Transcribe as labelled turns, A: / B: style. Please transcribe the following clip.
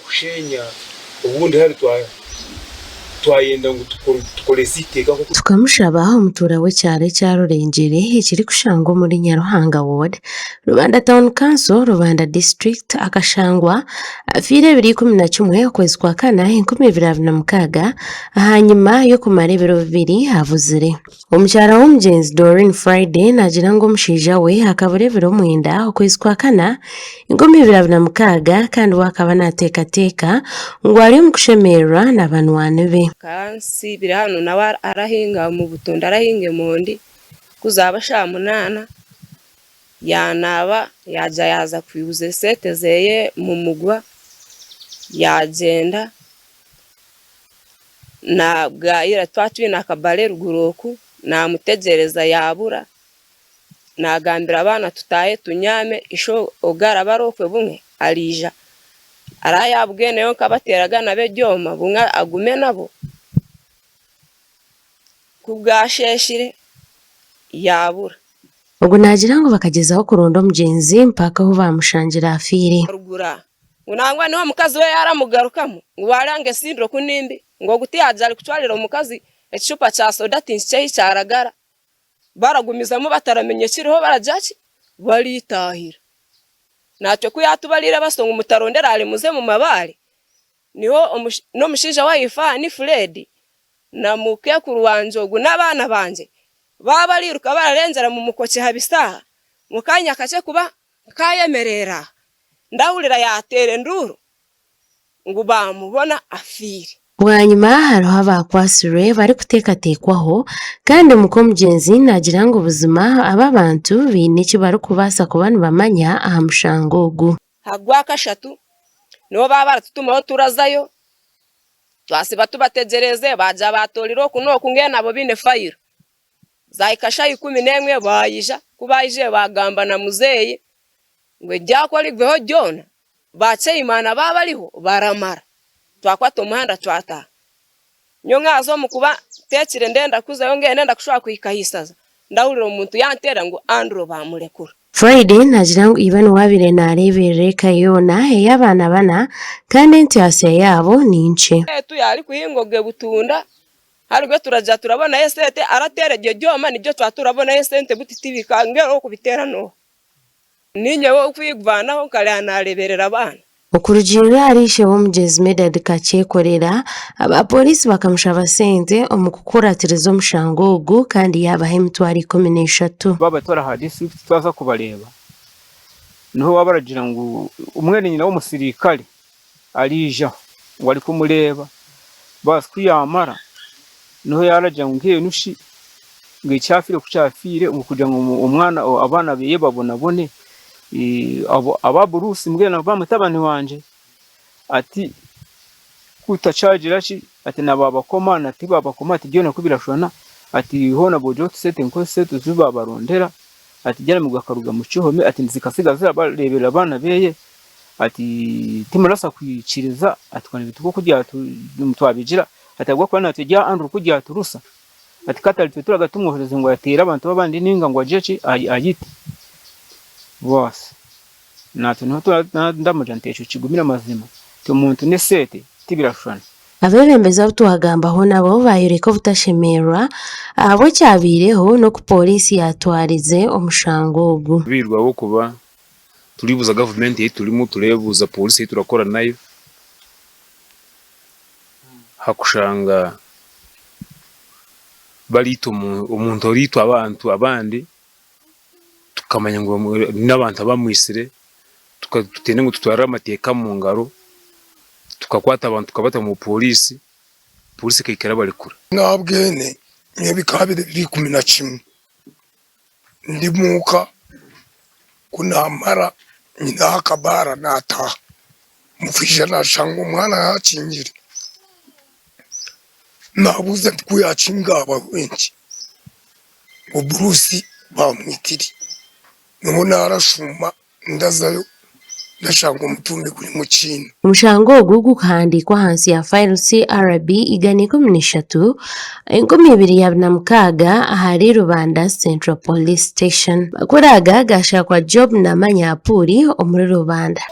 A: Kushenya obundi hari twayenda ngu tukorese eiteeka nk'oku.
B: Tukamushaba omutuura w'ekyaro ekya Rurengyere ekirikushangwa omuri Nyaruhanga Ward, Rubanda Town Council, Rubanda District akashangwa afiire ebiro 11 okwezi kwa kana 2026 ahanyima y'okumara ebiro bibiri abuzire. Omukyara w'omugyenzi Doreen Friday naagira ngu omushaija we akabura ebiro mwenda okwezi kwa kana 2026 kandi we akaba naateekateeka ngu ari omu kushemererwa na banywani be.
C: Nsiibire hanu nawe arahinga omu butunda arahinga emondi ku zaaba shaaha munaana yanaaba yaagira yaaza kwiguza esente zeye omu mugwa yaagyenda. Nabwayira twaba twine akabare eruguru oku, namutegyereza yabura, nagambira abaana tutaahe tunyaame ishe ogu araba ari okwe bumwe ariija araba yabugeneyo nkabateeraga nabo ebyoma bumwe agume nabo, ku bwasheeshire yabura.
B: Ogu naagira ngu bakagyezaho kuronda omugyenzi mpaka obu baamushangire afiire.
C: Ruguru aha ngu nangwa niwe omukazi we yaaramugarukamu ngu waaranga esindiro ku ni mbi ngu ogu tiyaagira arikutwarira omukazi ekicupa kya soda ati nkikye ahi kyaragara. Baragumizamu bataramenya ekiriho baragira ki? Bariitaahira. Naitwe ku yaatubariire baso ngu mutarondera hare muze mu mabaare, niho n'omushaija w'aha Fred na mukeekuru wangye ogu n'abaana bangye baaba bariiruka bararengyera mu mukokye aha bisaaha, mu kaanya kakye kuba nkaayemerera aha, ndahurira yaateera enduuru ngu baamubona afiire.
B: Bwanyima hariho abaakwatsirwe barikuteekateekwaho kandi muka omugyenzi naagira ngu buzima aba abantu baine eki barikubaasa kuba nibamanya aha mushango ogu.
C: Aha Gwakashatu niho baaba baratutumaho turazayo, twasiba tubategyereize baagira baatoorire oku n'oku mbwenu abo baine fayiro. Zaahika shaaha 11 baija, ku baijire baagamba na muzeeyi ngu eryakora rigweho ryona, ba chairman baaba bariho baramara. Twakwata omuhanda twataaha. Nyowe nkaza omu kuba nteekire ndenda kuzayo mbwenu ndenda kushuba kuhika aha isaza, ndahurira omuntu yanteera ngu Andrew baamurekura.
B: Friday naagira ngu iba niwe abaire naareeberera eka yoona ey'abaana bana kandi entyasya yaabo ni nkye.
C: Etu yaarikuhinga obwe butunda haribwe turagira turabonayo esente arateera eryo ryoma niryo twaba turabonayo esente buti tibika mbwenu ow'okubiteera n'oha? Niinye w'okwirwanaho nkareeba naareeberera abaana.
B: Okurugiirira ahari ishe w'omugyenzi Medard Kakyekorera, aba pooriisi bakamushaba sente omu kukuratiriza omushango ogu kandi yaabaha emitwaro 13.
D: Baabatwara aha disiturikiti twaza kubareeba niho baabaragira ngu mwene nyina w'omusirikare ariijaho ngu arikumureeba baasi ku yaamara niho yaaragira ngu mbwenu shi ngu eki afiire ku kyafiire ngu kugira ngu omwana abaana beye babonabone abo aba Bruce mbwenu aba mutabani wangye ati ku tutakyagira ki ati na baabakoma na tibaabakoma ati byona ku birashushana ati hoona boogira oti sente nk'ezi ezi baabarondera ati Jeremy gakaruga mu kihome ati zikatsiga zirabareeberera abaana beye. Ati timurasa kwikiriza ati kwani bitu nkoku twabigira ati ahabwokuba natwe rya Andrew ku ryaturusa ati katari itwe turaga tumwohereze ngu ateere abantu abandi ninga ngu agire ki ayite baasi natwe niho ndamugira nti ekyo kigumire amazima nti omuntu n'eseete tibirashushana.
B: Abeebembezi abu twagambaho nabo baayoreka obutashemererwa ahabw'ekyabaireho n'oku pooriisi yaatwarize omushango ogu.
A: Biirwe ahabw'okuba Turibuuza gavumenti ei turimu, tureebuuza pooriisi ei turakora nayo aha kushanga bariita omuntu oriitwa abantu abandi tukamanya ngu n'abantu abamwitsire tutenda ngu tutware amateeka omu ngaro tukakwata abantu tukabata omu pooriisi, pooriisi ekahika erabarekura.
E: Nabwene nyowe bikaba biri ebiro 11. Ndi muuka ku naamara nyine aha kabaara naataaha, omu kwija naashanga omwana yaakingire, naabuuza nti ku yaakinga haabaho enki? Ngu Bruce baamwitire. Nyowe naarashuuma Ndazayo ndashanga omutumbi guri mu kiina.
B: Omushango ogu gukahandiikwa ahansi ya fayiro CRB 113, 2026 ahari Rubanda Central Police Station. Amakuru aga gaashakwa Job Namanya Apuuli omuri Rubanda.